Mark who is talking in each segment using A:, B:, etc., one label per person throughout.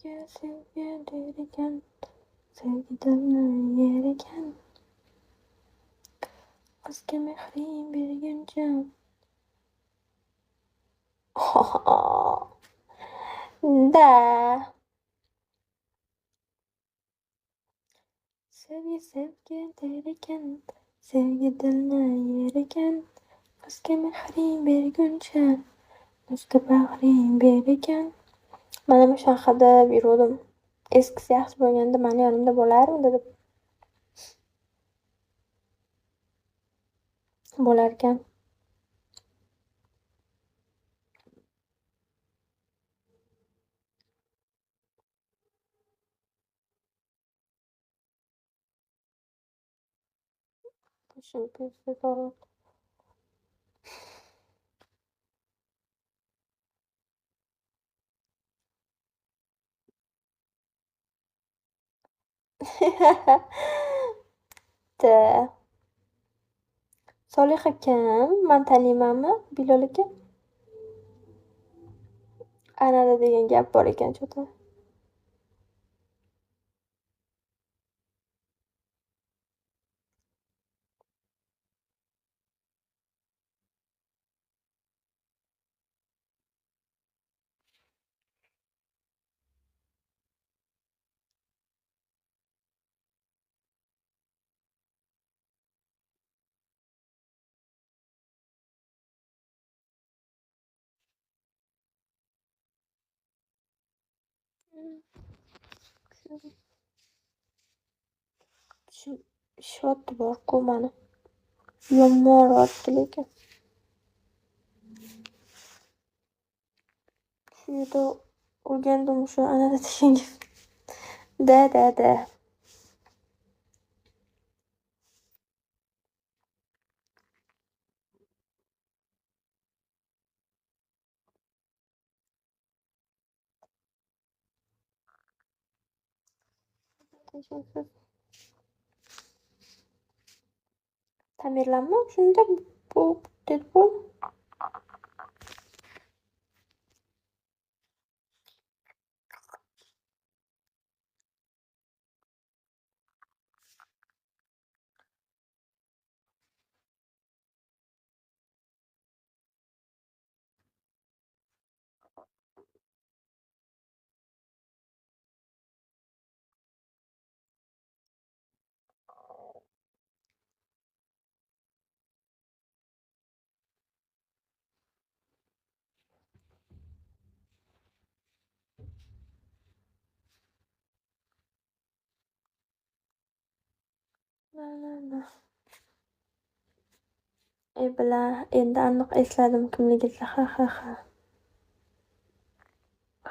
A: Sevgi, sevgi der ekan, sevgi dilni yer ekan. Qizga mehring berguncha. Да. Sevgi, sevgi der ekan, sevgi dilni yer ekan. Qizga mehring berguncha, do'stga bag'ring ber ekan. Manam o'shanaqa deb yuruvdim. Eskisi yaxshi bo'lganda mani yonimda bo'larmidi deb. Bo'larkan. Boshim пиздец og'riyapti. Да. Soliha kim? Man taniymanmi, Bilol aka? Anada degan gap bor ekan чё-то. Tishim shishyapti bor-ku mani. Yomon og'riyapti lekin. Shu yerda o'rgandim o'sha anada degan gap. Да, да, да. Tinchmisiz? Tamerlanmi shunda bu Deadpool? Na na na. E bila, endi aniq esladim kimligini. Ha ha ha.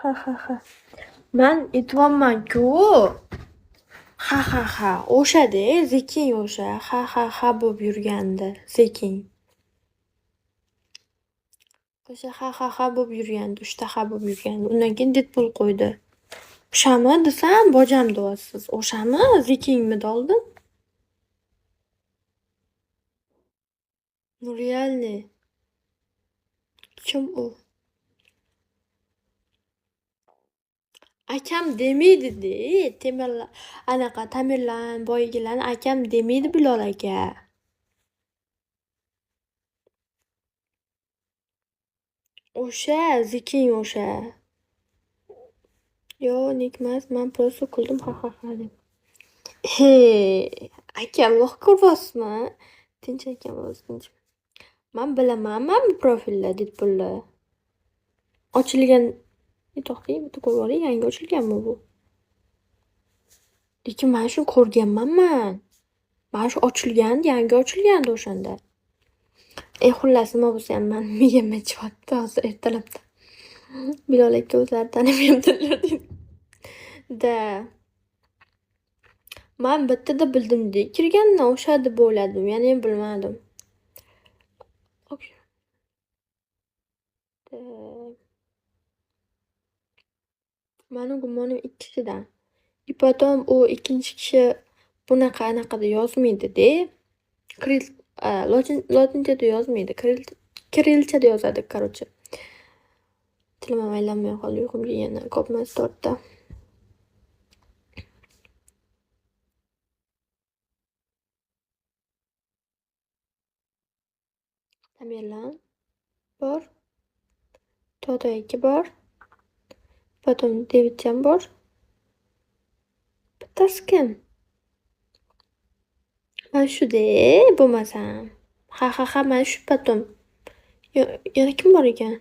A: Ha ha ha. Man aytyapman-ku. Ha ha ha. O'sha-da, The King o'sha. Ha ha ha bo'lib yurgandi. The King. O'sha ha ha ha bo'lib yurgandi. Uchta ha bo'lib yurgandi. Undan keyin Deadpool qo'ydi. O'shami desam, bojam deyapsiz. O'shami? The Kingmidi oldin? Ну реальный. Kim u? Akam demaydi-da. Temirlan anaqa Tamerlan boyagilarni akam demaydi Bilol aka. O'sha The King o'sha. Yo, nik emas, man просто kuldim ha ha ha deb. He, akam lox ko'ryapsizmi? Tinch akam o'zi tinch. Man bilaman man bu profilni Deadpoolni. Ochilgan. To'xtang, bitta ko'rib olay, yangi ochilganmi bu? Lekin mana shuni ko'rganman man. Mana shu ochilgandi, yangi ochilgandi o'shanda. E xullas, nima bo'lsa ham mani miyam ichyapti hozir ertalabdan. Bilol aka o'zlari tanimayaptilar deydi. Да. Man bittada bildim-da, kirgandan o'sha deb o'yladim, yanayam bilmadim. Так. Mani gumonim ikki kishidan. И потом u ikkinchi kishi bunaqa anaqada yozmaydi-da. Kirill lotinchada yozmaydi. Kirilchada yozadi, короче. Tilim ham aylanmay qoldi uyqum kelgandan ko'p emas, 4ta. Tamerlan bor. Toto aka bor. Потом Davidjon bor. Bittasi kim? Mana shu-da bo'lmasam. Ha, mana shu потом. Yana kim bor ekan?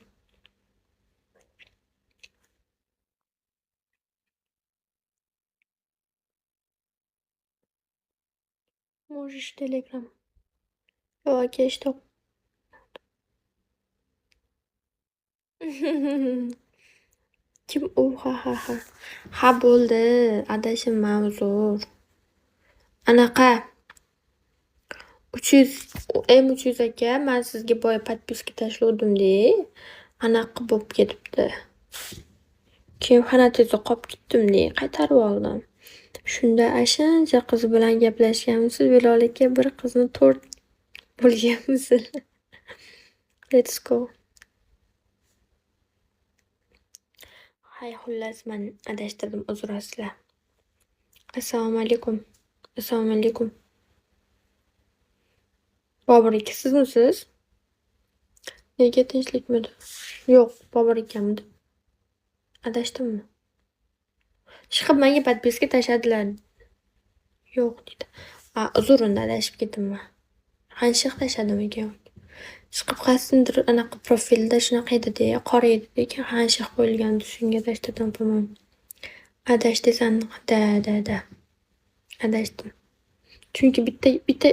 A: Можешь Telegram. Yo'q aka, eshitib. Kim u? Ha. Ha, bo'ldi. Adashibman, uzr. Anaqa 300 M300 aka, man sizga boya подписка tashlovdim-da. Anaqa bo'lib ketibdi. Keyin fanatingizga qolib ketdim-da, qaytarib oldim. Shunda ashuncha qiz bilan gaplashganmisiz, Bilol aka, bir qizni to'rt bo'lganmisiz? Let's go. Hay, xullas, man adashtirdim, uzr azizlar. Assalomu alaykum. Assalomu alaykum. Bobur aka sizmisiz? Nega tinchlikmidi? Yo'q, Bobur akamidi? Adashdimmi? Ishqilib menga подписка tashladilar. Yo'q deydi. A, uzr, unda adashib ketibman. Qancha tashladimikan? Ishqilib qaysidir anaqa profilda shunaqa edi-da, qora edi, lekin handshake qo'yilgandi, shunga adashtirdim, по-моему. Adashdingiz aniq. Да, да, да. Adashdim. Chunki bitta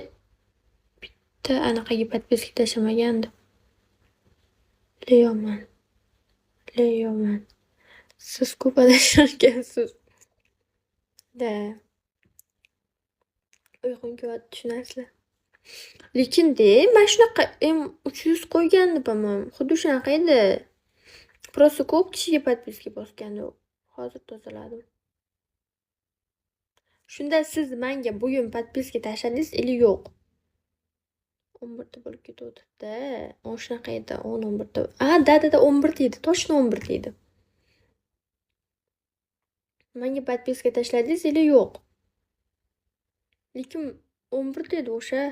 A: anaqaga подписка tashlamagandim. Leoman. Leoman. Siz ko'p adashar ekansiz. Да. Uyqum kelyapti, tushunasizlar. Lekin-da, mana shunaqa M300 qo'ygandi, по-моему. Xuddi shunaqa edi. Просто ko'p kishiga подписка bosgandi. Hozir tozaladim. Shunda siz menga bugun подписка tashladingiz или yo'q? 11 ta bo'lib ketuvdi-da. Shunaqa edi. 10-11 ta. A, да, да, да, 11 ta edi. Точно 11 ta edi. Menga подписка tashladingiz или yo'q? Lekin 11 ta edi o'sha.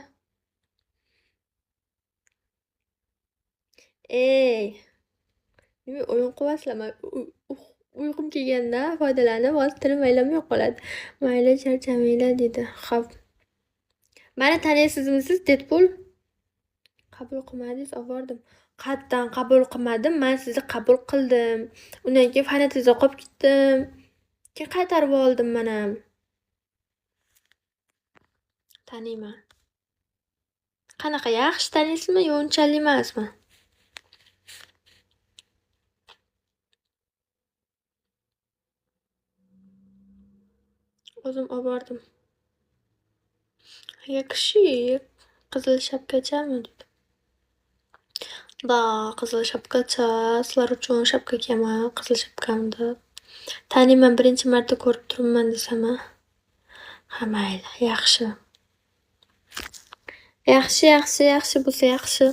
A: Ey! Nima o'yin qilyapsizlar? Man uyqum kelgandan foydalanib, hozir tilim aylanmay qoladi. Mayli, charchamanglar, deydi. Xo'p. Mani taniysizmi siz, Deadpool? Qabul qilmadingiz, obordim. Qattan qabul qilmadim. Man sizni qabul qildim. Undan keyin fanatingizga qolib ketdim. Keyin qaytarib oldim manam. Taniyman. Qanaqa, yaxshi taniysizmi yo unchalik emasmi? O'zim obordim. Yaxshi, qizil shapkachami, deydi. Да, qizil shapkacha. Sizlar uchun shapka kiyaman, qizil shapkamni. Taniyman, birinchi marta ko'rib turibman desam a. Ha, mayli, yaxshi. Yaxshi, yaxshi, yaxshi bo'lsa yaxshi.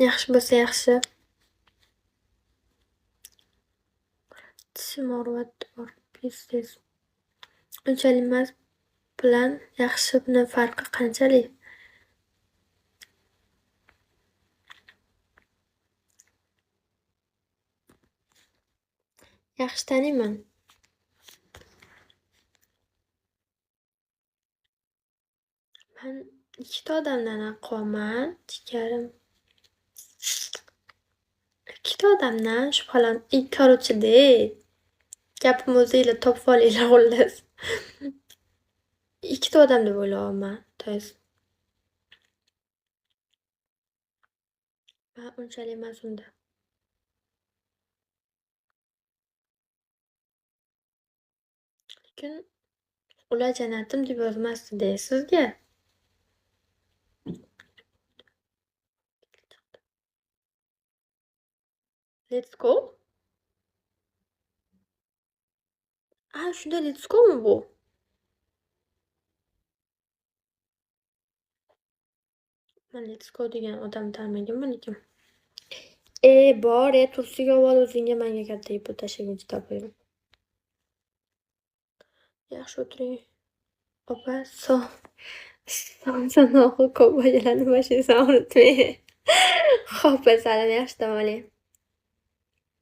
A: Yaxshi bo'lsa yaxshi. Tishim og'riyapti bor, пиздец. Unchalik emas bilan yaxshini farqi qanchalik? Yaxshi taniyman. Man ikkita odamdan anaqa qilyapman, jigarim. Ikkita odamdan shubhalan. И короче-da, gapimni o'zinglar topib olinglar, xullas. Ikkita odam deb o'ylayapman. То есть man unchalik emas unda. Lekin ular jannatim deb yozmasdi-da sizga. Let's go. A, shunda let's go'mi bu? Man let's go degan odamni tanimaganman lekin. E, bor, e, tursiga ol o'zingga, manga katta pul tashlaguncha topaylik. Yaxshi o'tiring. Opa, son sanog'i ko'p foydalanib boshlaysan, unutmang. Xo'p, asalim, yaxshi dam oling.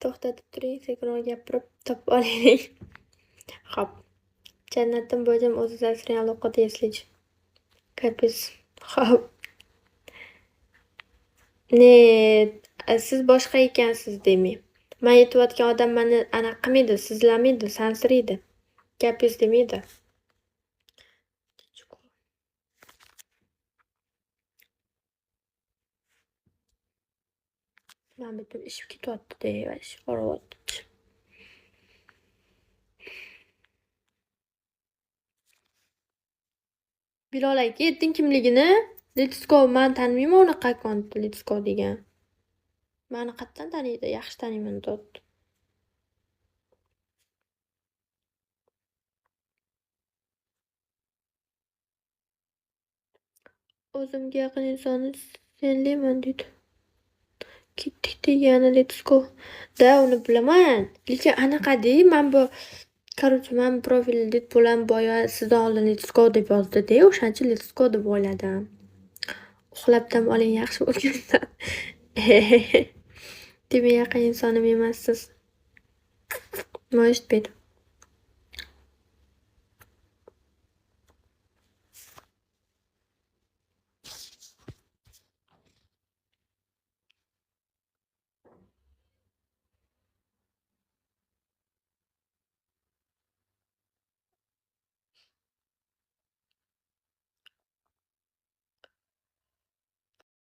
A: To'xtatib turing, sekinroq gapirib topib olaylik. Xo'p. Jannatim bo'jam o'zi asrang aloqada eslich. Капец. Xo'p. Нет, siz boshqa ekansiz demak. Man aytayotgan odam mani anaqa qilmaydi, sizlamaydi, sansiraydi. Gapingiz demaydi. Mana bu yerda ishib ketyapti-da, вообще og'riyapti. Bilol aka, aytding kimligini? Let's go. Man tanimayman unaqa akkauntni Let's go degan. Mani qayerdan taniydi? Yaxshi taniyman deyapti. O'zimga yaqin insonni senlayman deydi. Ketdik degani let's go. Да, uni bilaman. Lekin anaqa-da, man bu, короче, man profil Deadpool ham boya sizdan oldin let's go deb yozdi-da, o'shaning uchun let's go deb o'yladim. Uxlab dam oling, yaxshi bo'lgandan. Demak, yaqin insonim emassiz. Может быть.